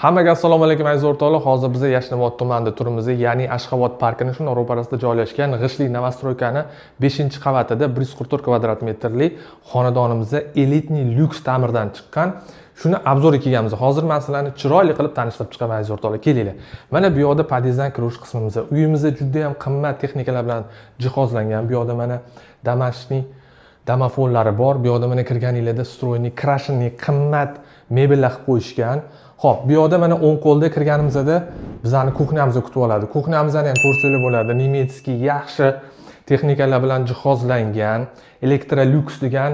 Hammaga assalomu alaykum, aziz o'rtoqlar. Hozir biz Yashnobod tumanida turibmiz, ya'ni Ashxobod parkini shundoq ro'parasida joylashgan G'ishtli новостройка ni 5-qavatida 144 kvadrat metrli xonadonimizda элитный lyuks ta'mirdan chiqqan. Shuni обзор ga kelganmiz. Hozir man sizlarni chiroyli qilib tanishtirib chiqaman, aziz o'rtoqlar. Kelinglar. Mana bu yoqda podyezddan kirish qismimiz. Uyimiz juda ham qimmat texnikalar bilan jihozlangan. Bu yoqda mana домашний domofonlari bor. Bu yoqda mana kirganinglarda встроенный, крашеный, qimmat mebellar qilib qo'yishgan. Xo'p, bu yoqda mana o'ng qo'lda kirganimizda bizani кухня mizni kutib oladi. Кухня mizni ham ko'rsanglar bo'ladi. Немецкий, yaxshi texnikalar bilan jihozlangan, Electrolux degan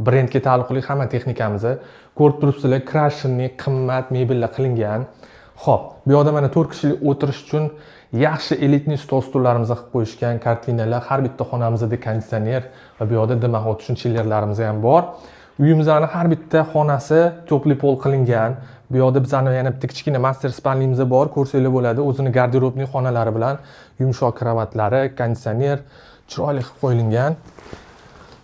brendga taalluqli hamma texnikamizni ko'rib turibsizlar, крашеный, qimmat mebellar qilingan. Xo'p, bu yoqda mana 4 kishilik o'tirish uchun yaxshi элитный stol stullarimizni qilib qo'yishgan, kartinalar, har bitta xonamizda konditsioner va bu yoqda дымоход uchun чиллер larimiz ham bor. Uyimizni har bitta xonasi теплый pol qilingan. Bu yoqda bizani yana bitta kichkina мастер спальня miz bor, ko'rsanglar bo'ladi. O'zini гардеробный xonalari bilan yumshoq kravatlari, konditsioner chiroyli qilib qo'yilgan.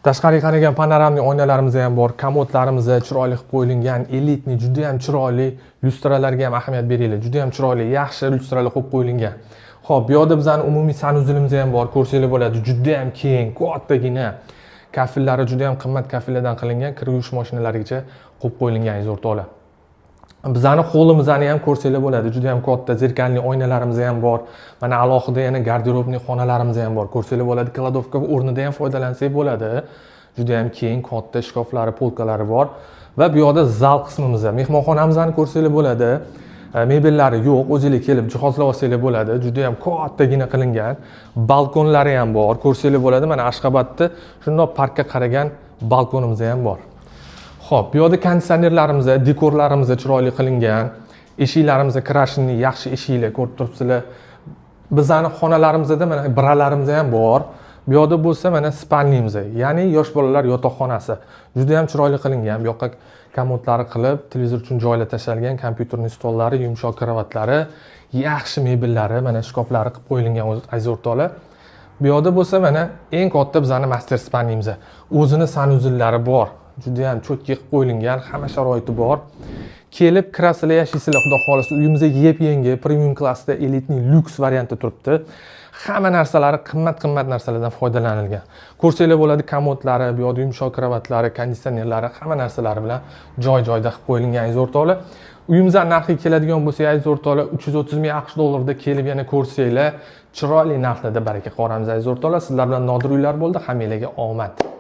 Tashqariga qaragan панорамный oynalarimiz ham bor, komodlarimiz chiroyli qilib qo'yilgan, элитный, juda ham chiroyli lyustralarga ham ahamiyat beringlar. Juda ham chiroyli, yaxshi lyustralar qo'yib qo'yilgan. Xo'p, bu yoqda bizani umumiy санузел imiz ham bor, ko'rsanglar bo'ladi. Juda ham keng, kattagina. Kafellari juda ham qimmat kafellardan qilingan, kir yuvish mashinalarigacha qo'yib qo'yilgan, aziz o'rtoqlar. Bizani holimizni ham ko'rsanglar bo'ladi. Juda ham katta зеркальный oynalarimiz ham bor. Mana alohida yana гардеробный xonalarimiz ham bor. Ko'rsanglar bo'ladi, кладовка o'rnida ham foydalansak bo'ladi. Juda ham keng, katta shkaflari, polkalari bor. Va bu yoqda zal qismimiz, mehmonxonamizni ko'rsanglar bo'ladi. Mebellari yo'q, o'zinglar kelib jihozlab olsanglar bo'ladi. Juda ham kattagina qilingan. Balkonlari ham bor, ko'rsanglar bo'ladi. Mana Ashxobodda shundoq parkka qaragan balkonimiz ham bor. Xo'p, bu yoqda konditsionerlarimiz, dekorlarimiz chiroyli qilingan. Eshiklarimiz крашеный, yaxshi eshiklar, ko'rib turibsizlar. Bizani xonalarimizda mana biralarimiz ham bor. Bu yoqda bo'lsa mana спальня miz, ya'ni yosh bolalar yotoqxonasi. Juda ham chiroyli qilingan. Bu yoqqa komodlari qilib, televizor uchun joylar tashlangan, kompyuterning stollari, yumshoq kravatlari, yaxshi mebellari, mana shkaflari qilib qo'yilgan, aziz o'rtoqlar. Bu yoqda bo'lsa mana eng katta bizani мастер спальня miz. O'zini санузел lari bor. Juda ham чётко qilib qo'yilgan, hamma sharoiti bor. Kelib kirasizlar, yashaysizlar, xudo xohlasa. Uyimizda yep-yangi premium klassda элитный lyuks variantda turibdi. Hamma narsalari qimmat-qimmat narsalardan foydalanilgan. Ko'rsanglar bo'ladi, komodlari, bu yoqda yumshoq kravatlari, konditsionerlari, hamma narsalari bilan joy-joyida qilib qo'yilgan, aziz o'rtoqlar. Uyimizning narxiga keladigan bo'lsak, aziz o'rtoqlar, 330 ming AQSh dollarida kelib yana ko'rsanglar, chiroyli narxlarda baraka qilib, aziz o'rtoqlar. Sizlar bilan Nodir Uylar bo'ldi. Hammanglarga omad.